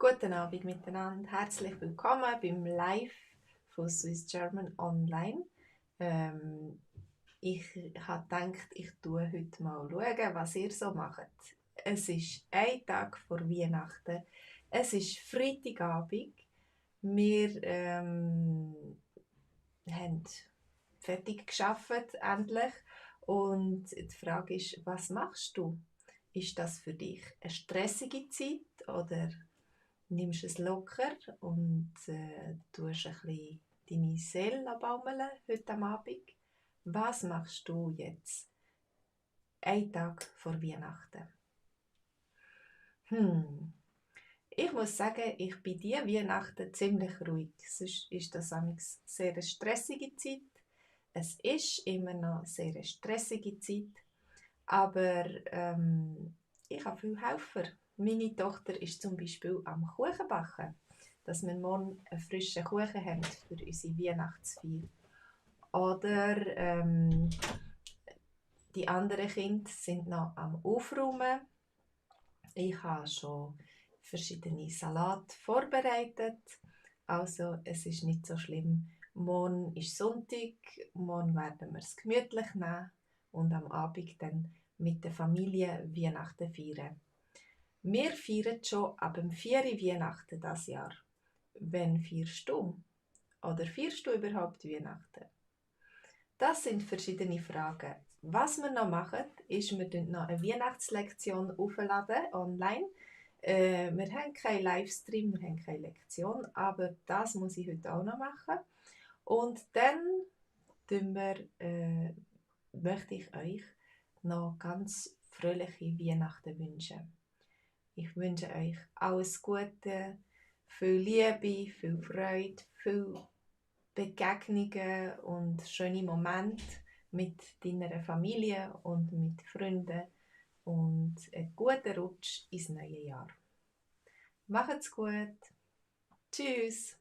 Guten Abend miteinander, herzlich willkommen beim Live von Swiss German Online. Ich habe gedacht, ich schaue heute mal, was ihr so macht. Es ist ein Tag vor Weihnachten, es ist Freitagabend. Wir haben fertig geschafft endlich und die Frage ist, was machst du? Ist das für dich eine stressige Zeit oder nimmst es locker und tust ein bisschen deine Seele baumeln heute am Abend? Was machst du jetzt, einen Tag vor Weihnachten? Ich muss sagen, ich bin diese Weihnachten ziemlich ruhig. Sonst ist das eine sehr stressige Zeit. Es ist immer noch eine sehr stressige Zeit, aber ich habe viele Helfer. Meine Tochter ist zum Beispiel am Kuchen backen, dass wir morgen einen frischen Kuchen haben für unsere Weihnachtsfeier. Oder die anderen Kinder sind noch am Aufräumen. Ich habe schon verschiedene Salate vorbereitet. Also es ist nicht so schlimm. Morgen ist Sonntag, morgen werden wir es gemütlich nehmen und am Abend dann mit der Familie Weihnachten feiern. Wir feiern schon ab dem 4. Weihnachten das Jahr. Wann feierst du? Oder feierst du überhaupt Weihnachten? Das sind verschiedene Fragen. Was wir noch machen, ist, wir noch eine Weihnachtslektion aufladen online. Wir haben keinen Livestream, wir haben keine Lektion, aber das muss ich heute auch noch machen. Und dann möchte ich euch noch ganz fröhliche Weihnachten wünschen. Ich wünsche euch alles Gute, viel Liebe, viel Freude, viel Begegnungen und schöne Momente mit deiner Familie und mit Freunden und einen guten Rutsch ins neue Jahr. Macht's gut. Tschüss.